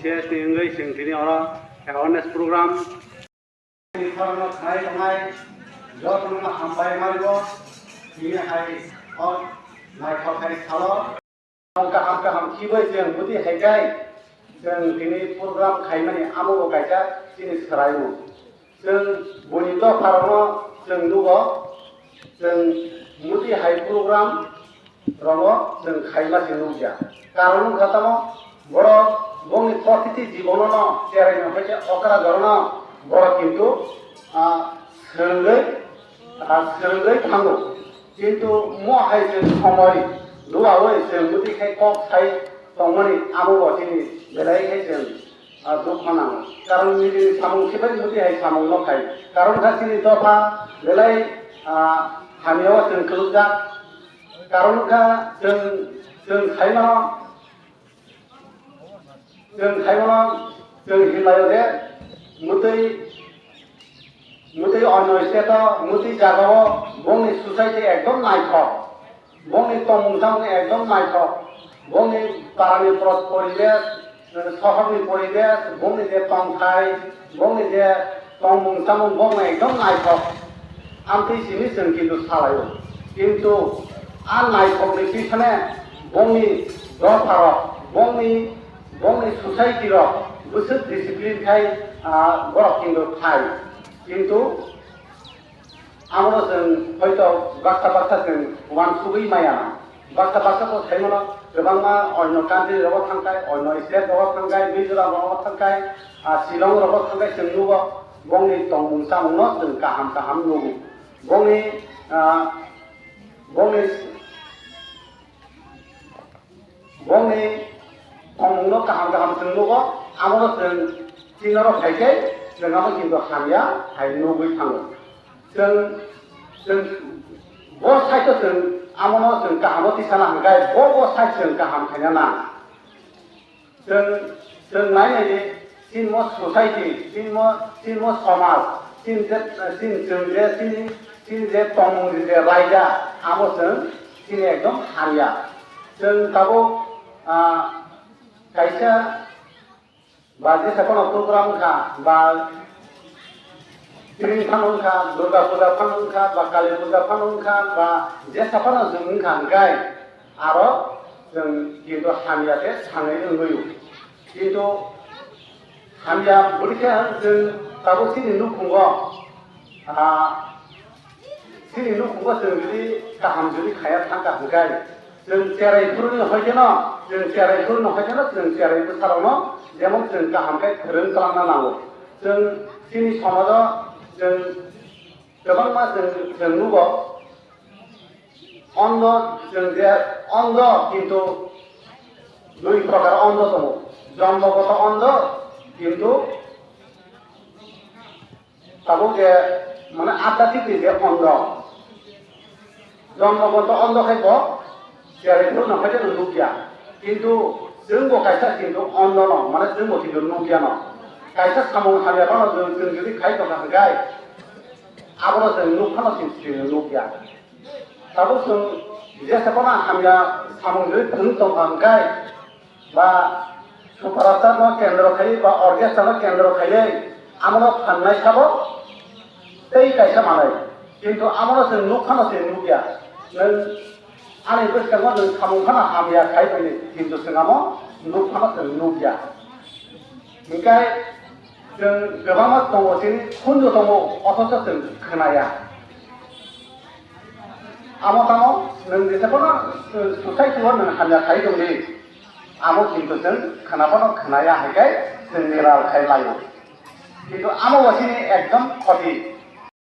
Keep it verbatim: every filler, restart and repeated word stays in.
Yes, ni wngwi chwng tini oro awareness program. Ni khorokno khnai tongnai jotono hambai maribo, tini hai o naithok hai salo. Kaham kaham khibai chwng bwtwi hai kai chwng tini program khaimani amo bo kaisa chini swraimung. Chwng buini dopharokno chwng nugo, chwng muti hai program rogo chwng khaima se nukya. Karon wngkha tamo borok bongni protiti jibono no cherai no hwnkhe okra jorno borok kintu, ah, swrwngwi, ah, swrwngwi thango. Kintu mo hai chwng somoi duawi chwng muti khai kok sai tongmani amo bo chini belai khai chwng ah, dukha nango. Karon nini samung khibai muti hai samung no khai. Karon kha chini dopha belai, ah, hamya o chwng khulukjak. Karon kha chwng, chwng khaimano, chwng khaimano chwng hinlaio je mutwi Mutwi onno state o, mutwi jaga o bongni society ekdom naithok, bongni tongmung chamung ekdom naithok, bongni parani pro-, poribesh, eh, sohorni poribesh, bongni je tongthai, bongni je tongmung chamung bongni ekdom naithok. Amtwi simi chwng kintu salaio. Kintu a naithokni pisone bongni dopharok, bongni, bongni society rok bwswk discipline khai, ah, borok kintu phai. Kintu amo chwng hoito baksa baksa chwng uansugwi maya. Baksa baksa to sai mano kwbangma onno country rogo thangkai, onno state rogo thangkai, Mizoram rogo thangkai, ah, Shillong rogo thangkai chwng nugo bongni tongmung chamungno chwng kaham kaham nugo. Bongni, ah, bongni Bongni tongmungno kaham kaham chwng nugo, amono chwng chini oro phai khe chwng amo kintu hamya hai nugwi thango. Chwng, chwng bo side o chwng amono chwng kaham o tisana hwnkhe bo, bo side chwng kaham khaina nang. Chwng, chwng nai nai di, Chini mo society, chini mo, chini mo somaj, chini je, chini chwng je, chini, chini je tongmung je raida, amo chwng chini ekdom hamya. Chwng tabuk, ah, kaisa ba jesa phano program wngkha, ba Tring phano wngkha, Durga Puja phano wngkha, ba Kali Puja phano wngkha, ba jesa phano chwng wngkha, hwnkhe aro chwng kintu hamya khe sanwi wngwi o. Kintu hamya bwrwi khe chwng tabuk chini nukhungo, ah, chini nukhungo chwng jodi kaham jodi khaya thangkha hwnkhe, chwng cherai phuruni hoi kheno, chwng cherai phuruni hoi kheno, chwng cherai bwsarokno jemon chwng kaham khe kwrwng twlangna nango. Chwng chini somajo chwng kwbangma chwng, chwng nugo. Ondo chwng je ondo kintu dui prokar ondo tongo. Jonmogoto ondo kintu tabuk je mane adhyatmik ni je ondo. Jonmogoto ondo khai bo cherai phuru no khai no nukya. Kintu chwng bo kaisa kintu ondo no mane chwng bo kintu nukya no. Kaisa samung hamya phano chwng, chwng jodi khai tongkha hwnkhe abono chwng nuk phano chwng, chwng nukya. Tabuk chwng jesa phano hamya samung jodi thwng tongkha hwnkhe, ba superstar no kendro khai, ba orchestra no kendro khai, amono phangnai sabo tei kaisa manai. Kintu amono chwng nuk phano chwng nukya. Nwng ani bwskango nwng samung phano hamya khai phai, kintu chwng amo nuk phano chwng nukya. Hwnkhe chwng kwbangma tongo, chini khunju tongo, othocho chwng khwnaya. Amo tamo nwng jesa phano, uh, society o nwng hamya khai tongdi, amo kintu chwng khwna phano khwnaya hai khe chwng niral khai laio. Kintu amo bo chini ekdom khoti.